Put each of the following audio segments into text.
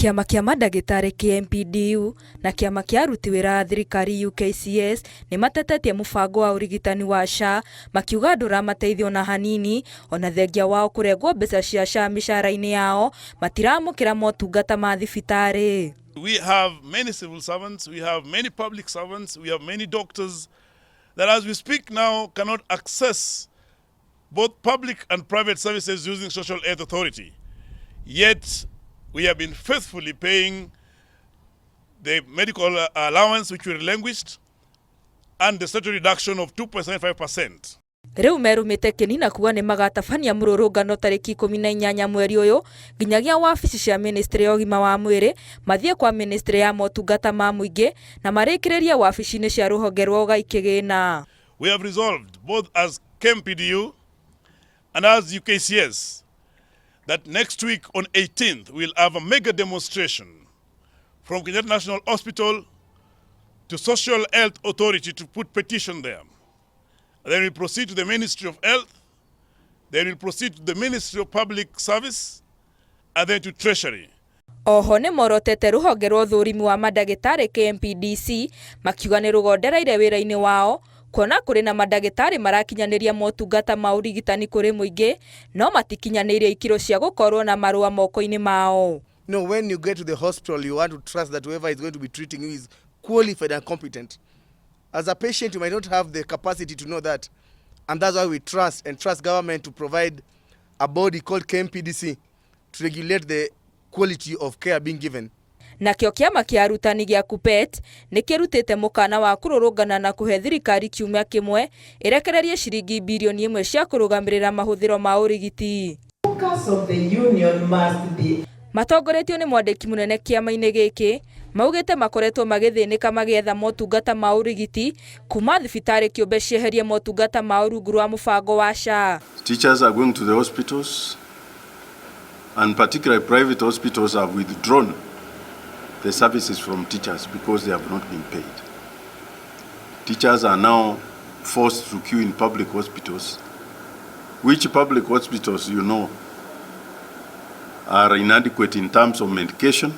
Kĩama kĩa mandagĩtarĩ KMPDU na kĩama kĩa aruti wĩra a thirikari UKCS nĩ matetetie mũbango wa ũrigitani wa SHA, makiuga ndũramateithia ona hanini. Ona thengia wao kũrengwo mbeca cia SHA mĩcara-inĩ yao, matiramũkĩra motungata ma thibitarĩ. We have many civil servants, we have many public servants, we have many doctors that, as we speak now, cannot access both public and private services using Social Health Authority. Yet we have been faithfully paying the medical allowance, which we relinquished, and the statutory reduction of 2.75%. Rĩu merũmĩte kĩni na kuga nĩ magatabania mũrũrũngano tarĩki 18 mweri ũyũ, nginyagia wabici cia ministry ya ũgima wa mwĩrĩ, mathiĩ kwa ministry ya motungata ma mũingĩ, na marĩkĩrĩrie wabici-inĩ cia rũhonge rwa ũgai kĩgĩna. We have resolved, both as KMPDU and as UKCS, that next week on 18th we'll have a mega demonstration from Kenyatta National Hospital to Social Health Authority to put petition there. And then we proceed to the Ministry of Health, then we'll proceed to the Ministry of Public Service, and then to Treasury. Oho nĩ morotete rũhonge rwa ũthũrimi wa mandagĩtarĩ KMPDC, makiuga nĩ rũgondereire wĩra-inĩ wao, kuona kũrĩ na mandagĩtarĩ marakinyanĩria motungata ma ũrigitani kũrĩ mũingĩ no matikinyanĩirie ikĩro cia gũkorwo na marũa moko-inĩ mao. No, when you get to the hospital, you want to trust that whoever is going to be treating you is qualified and competent. As a patient, you might not have the capacity to know that. And that's why we trust and trust government to provide a body called KMPDC to regulate the quality of care being given. Nakĩo kĩama kĩa arutani gĩa KUPPET nĩ kĩrutĩte mũkana wa kũrũrũngana na kũhe thirikari kiumia kĩmwe ĩrekererie ciringi birioni 1 cia kũrũgamĩrĩra mahũthĩro ma ũrigiti. Focus of the union must be Matongoretio nĩ mwandĩki mũnene kĩama-inĩ gĩkĩ, maugĩte makoretwo magĩthĩnĩka magĩetha motungata ma ũrigiti kuma thibitarĩ kĩũmbe cieherie motungata mao rungu rwa mũbango wa SHA. Teachers are going to the hospitals, and particularly private hospitals have withdrawn the services from teachers because they have not been paid. Teachers are now forced to queue in public hospitals, which public hospitals, are inadequate in terms of medication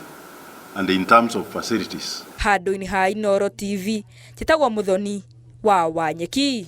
and in terms of facilities. Handũ-inĩ ha Inooro TV, njĩtagwo Mũthoni wa Wanyeki.